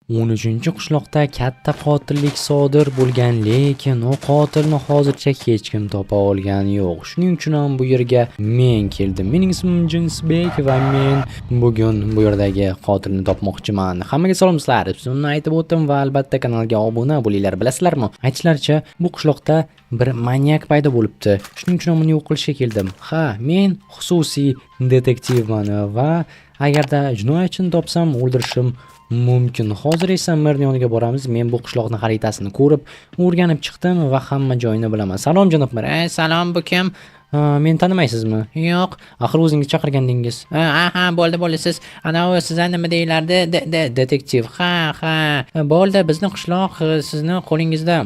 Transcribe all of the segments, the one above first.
13-qishloqda katta qotillik sodir bo'lgan, lekin u qotilni hozircha hech kim topa olgani yo'q. Shuning uchun ham bu yerga men keldim. Mening ismim Jinsbek va men bugun bu yerdagi qotilni topmoqchiman. Hammaga salom sizlar. Ismimni aytib o'tdim va albatta kanalga obuna bo'linglar. Bilasizlarmi? Aytishlaricha, bu qishloqda bir manyak paydo bo'libdi. Shuning uchun ham uni yo'q qilishga keldim. Ha, men xususiy detektivman va agarda jinoyatchini topsam, o'ldirishim mumkin. Hozir esa merni yoniga boramiz. Men bu qishloqni xaritasini ko'rib, o'rganib chiqdim va hamma joyini bilaman. Salom, janob mer. Salom, bu kim? Ha, meni tanimaysizmi? Yo'q. Axir o'zingiz chaqirgandingiz. Ha, bo'ldi, bo'ldi. Siz anavi, siz nima deyilardi? Detektiv. Ha, ha. Bo'ldi, bizni qishloq sizni qo'lingizda.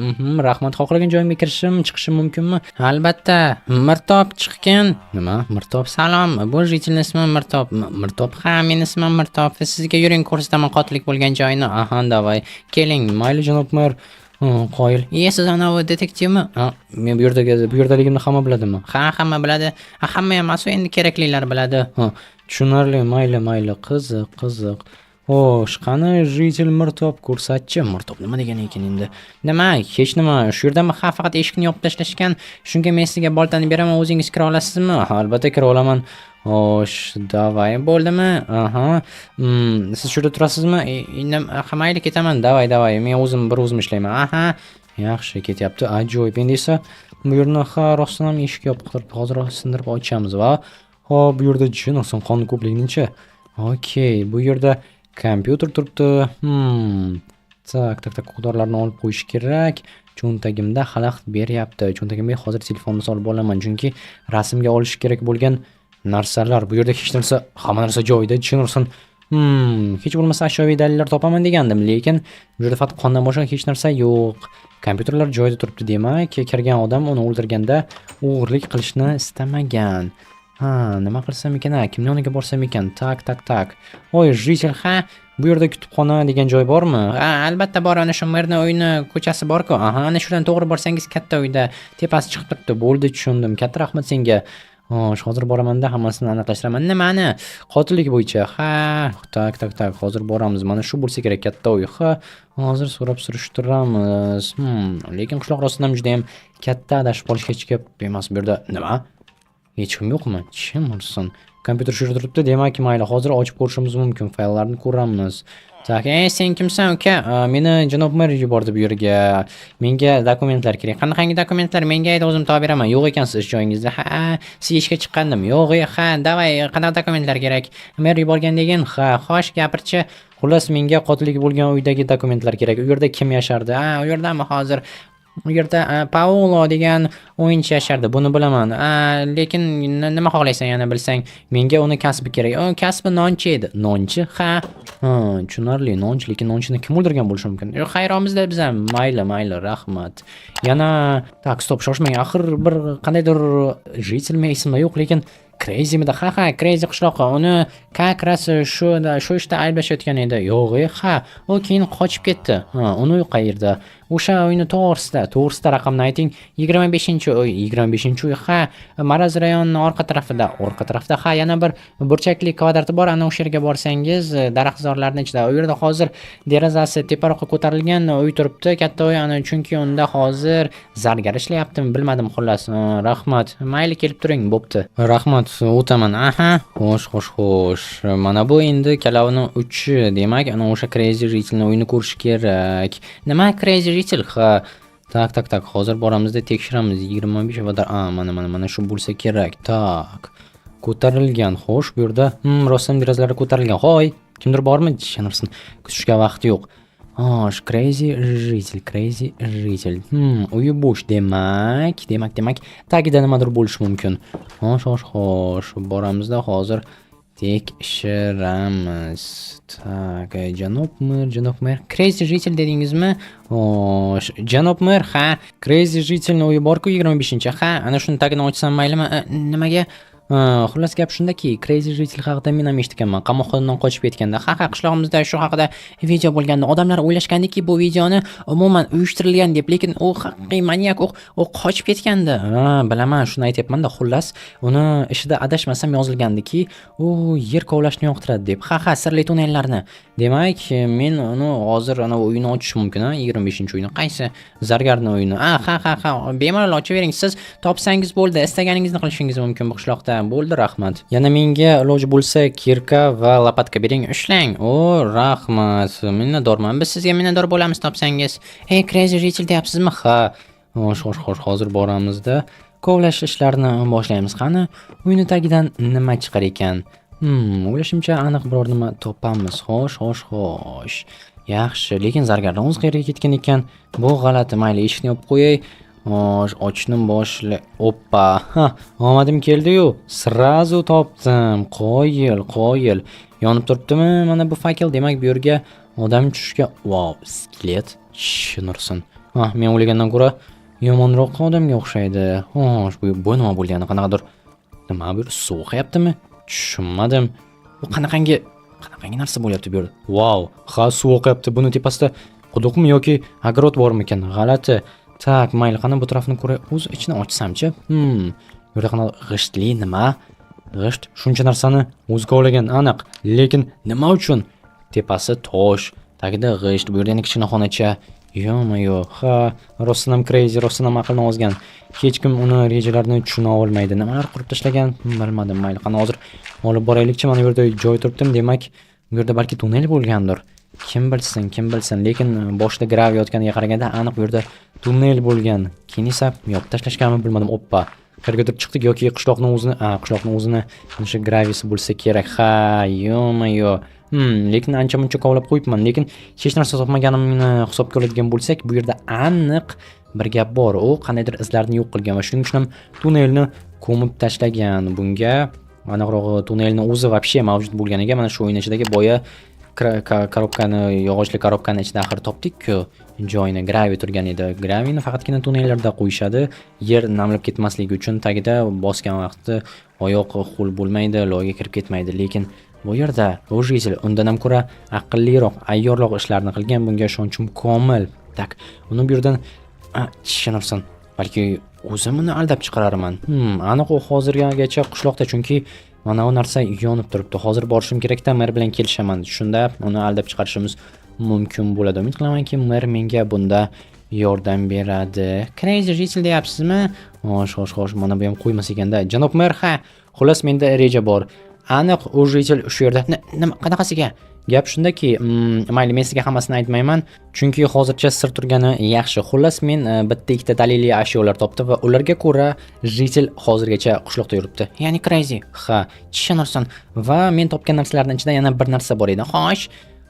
Rahmat. Xohlagan joyimga kirishim, chiqishim mumkinmi? Albatta. Mirtob, chiqgin. Nima? Mirtob, salom. Bu житель ni ismi Mirtob. Mirtob, ha, meni ismim Mirtob. Sizga yuring, ko'rsataman qotillik bo'lgan joyini. Aha, давай. Keling, mayli, janob mer. Qoyil. Iye, siz anavi detektivmi? Ha, men bu yerdagi bu yerdaligimni hamma biladimi? Ha, hamma biladi. Ha, hamma emas, endi keraklilar biladi. Ha, tushunarli, mayli, mayli, qiziq, qiziq. Xo'sh, qani житель Mirtob, ko'rsatchi. Mirtob nima degan ekan endi? Nima? Hech nima. Shu yerdami? Ha, faqat eshikni yopib tashlashgan. Shunga men sizga boltani beraman, o'zingiz kira olasizmi? Ha, albatta kira olaman. Xo'sh, давай, bo'ldimi? Aha. Siz shu yerda turasizmi? Ha, mayli, ketaman. Давай, давай. Men o'zim bir o'zim ishlayman. Aha. Yaxshi ketyapti. Ajoyib. Endi esa bu yerni, ha, rostdan ham eshik yopiq turibdi. Hozir sindirib ochamiz va hop, bu yerda jin ursin, qon ko'pliginichi. Okey, bu yerda kompyuter turibdi. Так, так, так, o'q-dorilarni olib qo'yish kerak. Cho'ntagimda xalaqit beryapti. Cho'ntagimga hozir telefonni solib olaman, chunki rasmga olish kerak bo'lgan narsalar. Bu yerda hech narsa, hamma narsa joyida, jin ursin. Hech bo'lmasa ashyoviy dalillar topaman degandim, lekin bu yerda faqat qondan boshqa hech narsa yo'q. Kompyuterlar joyida turibdi, demak, kirgan odam uni o'ldirganda o'g'irlik qilishni istamagan. Ha, nima qilsam ekan, a, kimni yoniga borsam ekan? Так, так, так. Voy, житель, ha, bu yerda kutubxona degan joy bormi? Ha, albatta bor, ana shu merni uyini ko'chasi bor-ku. Aha, ana shundan to'g'ri borsangiz, katta uyda tepasi chiqib turibdi. Bo'ldi, tushundim. Katta rahmat senga. Xo'sh, hozir boramanda hammasini aniqlashtiraman. Nimani? Qotillik bo'yicha. Ha, так, так, так, hozir boramiz. Mana shu bo'lsa kerak katta uy. Ha, hozir so'rab surishtiramiz. Lekin qishloq rostdan ham judayam katta, adashib qolish hech gap emas bu yerda. Nima? Hech kim yo'qmi? Jin ursin. Kompyuter shu yerda turibdi, demak, mayli, hozir ochib ko'rishimiz mumkin. Fayllarni ko'ramiz. Так, ey, sen kimsan, uka? Meni janob mer yubordi bu yerga. Menga dokumentlar kerak. Qanaqangi dokumentlar? Menga ayt, o'zim topib beraman. Yo'q ekansiz ish joyingizda. Ha, siz ishga chiqqandim. Yo'q, ha, давай, qanaqa dokumentlar kerak? Mer yuborgan degin. Ha, xo'sh, gapirchi. Xullas, menga qotillik bo'lgan uydagi dokumentlar kerak. U yerda kim yashardi? Ha, u yerdami hozir? U yerda Paulo degan o'yinchi yashardi. Buni bilaman. Lekin nima xohlaysan yana bilsang? Menga uni kasbi kerak. U kasbi nonchi edi. Nonchi? Ha. Ha, tushunarli. Nonchi, lekin nonchini kim o'ldirgan bo'lishi mumkin? Yo'q, hayronmizda biz ham. Mayli, mayli, rahmat. Yana, так, стоп, shoshmang. Axir bir qandaydir житель mi, esimda yo'q, lekin Crazymidi? Ha, ha, Crazy qishloqi. Uni как раз shu ishda ayblashayotgan edi. Yo'q, ha, u keyin qochib ketdi. Ha, uni uyi qayerda? O'sha uyni to'g'risida, to'g'risida raqamni ayting. 25-uy, 25-uy, ha, Maraz rayonining orqa tarafida, orqa tarafda, ha, yana bir burchakli kvadrati bor. Ana o'sha yerga borsangiz, daraxtzorlarning ichida. U yerda hozir derazasi teparoqqa ko'tarilgan uy turibdi, katta uy, ana chunki unda hozir zargar ishlayaptimi, bilmadim xullas. Rahmat. Mayli, kelib turing, bo'pti. Rahmat, o'taman. Aha, xo'sh, xo'sh, xo'sh. Mana bu endi kalovni uchi, demak, ana o'sha Crazy житель ni uyini ko'rish kerak. Nima, Crazy житель? Ha. Так, так, так. Hozir boramizda tekshiramiz. 25 kvadrat. A, mana, mana, mana shu bo'lsa kerak. Так. Ko'tarilgan. Xo'sh, bu yerda, rostdan derazalari ko'tarilgan. Hoy, kimdir bormi? Jin ursin. Kutishga vaqt yo'q. Xo'sh, Crazy житель, Crazy житель. Uyi bo'sh demak, demak, demak, tagida nimadir bo'lishi mumkin. Xo'sh, xo'sh, xo'sh. Boramizda hozir tekshiramiz. Так, janob mer, janob mer. Crazy житель dedingizmi? Xo'sh, janob mer, ha, Crazy житель ni uyi bor-ku, 25-chi. Ha, ana shuni tagini ochsam maylimi? Nimaga? Ha, xullas gap shundaki, Crazy Житель haqida men ham eshitganman. Qamoqxonadan qochib ketganda. Ha, qishlog'imizda shu haqida video bo'lgandi. Odamlar o'ylashgandiki, bu videoni umuman uyushtirilgan deb, lekin u haqiqiy manyak, u qochib ketgandi. Ha, bilaman, shuni aytyapman-da. Xullas, uni ishida adashmasam yozilgandiki, u yer kovlashni yoqtiradi deb. Ha, sirli tunnellarni. Demak, men uni hozir ana uyini ochishim mumkin, a, 25-uyni. Qaysi? Zargarni uyini. A, ha, bemalol ochavering. Siz topsangiz bo'ldi, istaganingizni qilishingiz mumkin bu qishloqda. Bo'ldi, rahmat. Yana menga iloji bo'lsa кирка va лопатка bering. Ushlang. O, rahmat. Minnatdorman. Biz sizga minnatdor bo'lamiz topsangiz. Ey, Crazy Житель deyapsizmi? Ha. Xo'sh, xo'sh, xo'sh, hozir boramizda. Kovlash ishlarini boshlaymiz. Qani, uyni tagidan nima chiqar ekan? O'ylashimcha aniq biror nima topamiz. Xo'sh, xo'sh, xo'sh. Yaxshi, lekin zargarni o'zi qayerga ketgan ekan? Bu g'alati. Mayli, eshikni yopib qo'yay. Xo'sh, ochni boshla. Oppa. Ha, omadim keldi-yu. Сразу topdim. Qoyil, qoyil. Yonib turibdimi mana bu факел? Demak, bu yerga odam tushishga. Vau, skelet. Tushunursin. Ha, men o'ylagandan ko'ra yomonroq odamga o'xshaydi. Xo'sh, bu nima bo'lgani? Qanaqadir nima bu? Suv oqyaptimi? Tushunmadim. Bu qanaqangi narsa bo'lyapti bu yerda? Vau, ha, suv oqyapti. Buni tepasida quduqmi yoki огород bormikan? G'alati. Так, mayli, qani bu tarafni ko'ray. O'zi ichini ochsamchi? Bu yerda qanaqa g'ishtli nima? G'isht shuncha narsani o'zi kovlagan aniq. Lekin nima uchun? Tepasi tosh, tagida g'isht, bu yerda yana kichkina xonacha. Yo-moyo, ha, rostdan ham crazy, rostdan ham aqlni ozgan. Hech kim uni rejalarini tushuna olmaydi. Nimalar qurib tashlagan, bilmadim. Mayli, qani hozir olib boraylikchi. Mana bu yerda joy turibdim. Demak, bu yerda balki tunnel bo'lgandir. Kim bilsin, kim bilsin. Lekin boshida graviy yotganiga qaraganda aniq bu yerda tunnel bo'lgan. Keyin esa yopib tashlashganmi, bilmadim. Oppa. Qayergadir chiqdik yoki qishloqni o'zini, a, qishloqni o'zini o'sha gravisi bo'lsa kerak. Ha, yo-moyo. Lekin ancha muncha kovlab qo'yibman. Lekin hech narsa topmaganimni hisobga oladigan bo'lsak, bu yerda aniq bir gap bor. U qandaydir izlarni yo'q qilgan va shuning uchun ham tunnelni ko'mib tashlagan. Bunga aniqrog'i tunnelni o'zi вообще mavjud bo'lganiga mana shu o'yin ichidagi boya коробка ni, yog'ochli коробка ni ichida axir topdik-ku joyini, graviy turgan edi. Graviyni faqatgina tunnellarda qo'yishadi. Yer namlab ketmasligi uchun tagida bosgan vaqtda oyoq ho'l bo'lmaydi, loyga kirib ketmaydi. Lekin bu yerda житель undan ham ko'ra aqlliroq, ayyorroq ishlarni qilgan. Bunga ishonchim komil. Так, uni bu yerdan tushunarsan. Balki o'zim uni aldab chiqararman. Aniq u hozirgacha qishloqda, chunki mana bu narsa yonib turibdi. Hozir borishim kerakda, mer bilan kelishaman. Shunda uni aldab chiqarishimiz mumkin bo'ladi. Umid qilamanki, mer menga bunda yordam beradi. Crazy Житель deyapsizmi? Xo'sh, xo'sh, xo'sh, mana bu ham qo'ymas ekanda. Janob mer, ha, xullas menda reja bor. Aniq u житель shu yerda. Nima qanaqasiga? Gap shundaki, mayli, men sizga hammasini aytmayman, chunki hozircha sir turgani yaxshi. Xullas, men bitta ikkita daliliy ashyolar topdim va ularga ko'ra житель hozirgacha qishloqda yuribdi. Ya'ni crazy. Ha, tushunarsan. Va men topgan narsalarning ichida yana bir narsa bor edi. Xo'sh,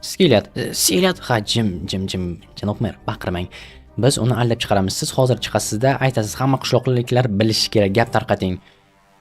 skelet. Skelet. Ha, jim, jim, jim. Janob mer, baqirmang. Biz uni aldab chiqaramiz. Siz hozir chiqasizda, aytasiz, hamma qishloqliklar bilishi kerak, gap tarqating.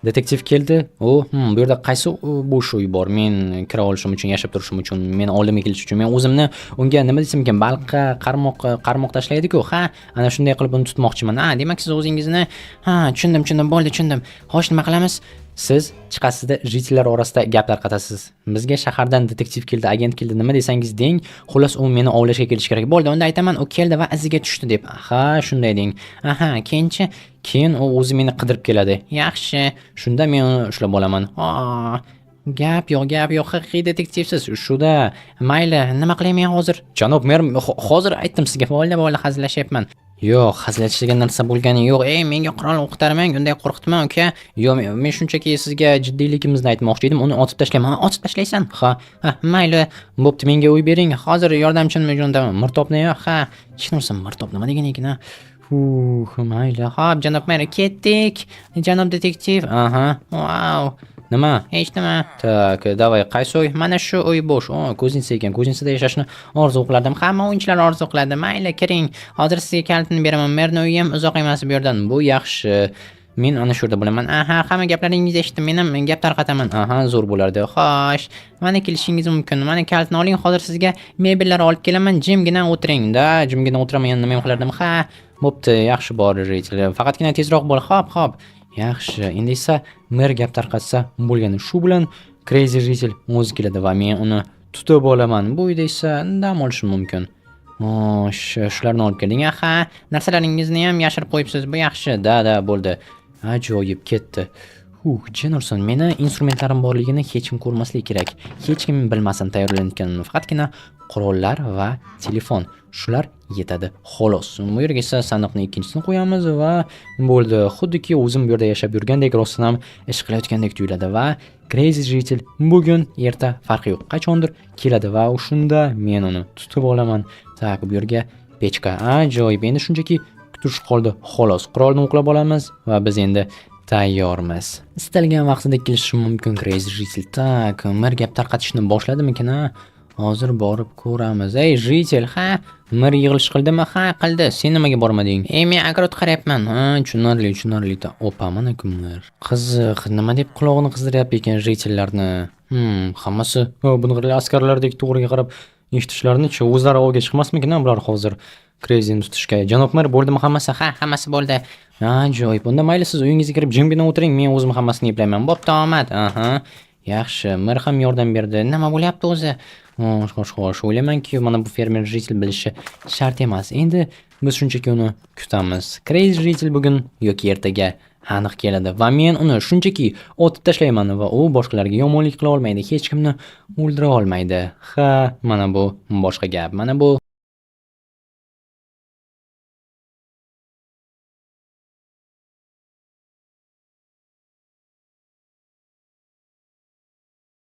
Detektiv keldi. U, bu yerda qaysi bo'sh uy bor? Men kira olishim uchun, yashab turishim uchun, meni oldimga kelish uchun, men o'zimni unga nima desam ekan, baliqqa qarmoq tashlaydi-ku. Ha, ana shunday qilib uni tutmoqchiman. Ha, demak siz o'zingizni, ha, tushundim, tushundim, bo'ldi, tushundim. Xo'sh, nima qilamiz? Siz chiqasizda житель lar orasida gap tarqatasiz. Bizga shahardan detektiv keldi, agent keldi, nima desangiz deng. Xullas, u meni ovlashga kelishi kerak. Bo'ldi, unda aytaman, u keldi va iziga tushdi deb. Ha, shunday deng. Aha, keyinchi? Keyin u o'zi meni qidirib keladi. Yaxshi. Shunda men uni ushlab olaman. Ha, gap yo'q, gap yo'q, haqiqiy detektivsiz. Shuda, mayli, nima qilay men hozir? Janob mer, hozir aytdim sizga. Bo'ldi, bo'ldi, hazillashyapman. Yo'q, hazillashadigan narsa bo'lgani yo'q. Ey, menga qurol o'qtarmang, unday qo'rqitma, uka. Yo'q, men shunchaki sizga jiddiyligimizni aytmoqchi edim. Uni otib tashlayman. Ha, otib tashlaysan? Ha, ha, mayli. Bo'pti, menga uy bering. Hozir yordamchimni jo'nataman. Mirtobni, ha. Hech narsa mirtob nima degan ekan, ha? Huh, mayli. Xo'p, janob mer, ketdik. Janob detektiv. Aha. Vau. Nima? Hech nima. Так, давай, qaysi uy? Mana shu uy bo'sh. O, кузница ekan. Кузница da yashashni orzu qilardim. Hamma o'yinchilar orzu qiladi. Mayli, kiring. Hozir sizga kalitini beraman. Merni uyi ham uzoq emas bu yerdan. Bu yaxshi. Men ana shu yerda bo'laman. Aha, hamma gaplaringizni eshitdim. Men ham gap tarqataman. Aha, zo'r bo'lardi. Xo'sh, mana kelishingiz mumkin. Mana kalitni oling. Hozir sizga mebellar olib kelaman. Jimgina o'tiring. Da, jimgina o'tiraman. Yana nima ham qilardim? Ha, bo'pti, yaxshi bor, житель. Faqatgina tezroq bo'l. Xo'p, xo'p. Yaxshi, endi esa mer gap tarqatsa bo'lgani. Shu bilan Crazy житель o'zi keladi va men uni tutib olaman. Bu uyda esa dam olishim mumkin. Xo'sh, shularni olib kelding. Aha, narsalaringizni ham yashirib qo'yibsiz. Bu yaxshi. Да, да, bo'ldi. Ajoyib ketdi. Huh, jin ursin, meni instrumentlarim borligini hech kim ko'rmasligi kerak. Hech kim bilmasin tayyorlanayotganimni. Faqatgina qurollar va telefon. Shular yetadi, xolos. Bu yerga esa sandiqni ikkinchisini qo'yamiz va bo'ldi. Xuddiki o'zim bu yerda yashab yurgandek, rostdan ham ish qilayotgandek tuyuladi va Crazy житель bugun, erta, farqi yo'q. Qachondir keladi va shunda men uni tutib olaman. Так, bu yerga pechka. Ajoyib. Endi shunchaki kutish qoldi, xolos. Qurolni o'qlab olamiz va biz endi tayyormiz. Istalgan vaqtida kelishi mumkin Crazy житель. Так, mer gap tarqatishni boshladimikin, a? Hozir borib ko'ramiz. Ey, житель, ha, mer yig'ilish qildimi? Ha, qildi. Sen nimaga bormading? Ey, men огород qarayapman. Ha, tushunarli, tushunarli. Opa, mana kimlar. Qiziq, nima deb qulog'ini qizdiryapti ekan житель larni? Hammasi bunaqa askarlardek to'g'riga qarab eshitishlarini-chi, o'zlari ovga chiqmasmikin bular hozir Crazyni tutishga? Janob mer, bo'ldimi hammasi? Ha, hammasi bo'ldi. Ajoyib. Unda mayli, siz uyingizga kirib jimgina o'tiring, men o'zim hammasini eplayman. Bo'pti, omad. Aha. Yaxshi, mer ham yordam berdi. Nima bo'lyapti o'zi? Xo'sh, xo'sh, xo'sh. O'ylaymanki, mana bu fermer житель bilishi shart emas. Endi biz shunchaki uni kutamiz. Crazy житель bugun yoki ertaga aniq keladi va men uni shunchaki otib tashlayman va u boshqalarga yomonlik qila olmaydi, hech kimni o'ldira olmaydi. Ha, mana bu boshqa gap. Mana bu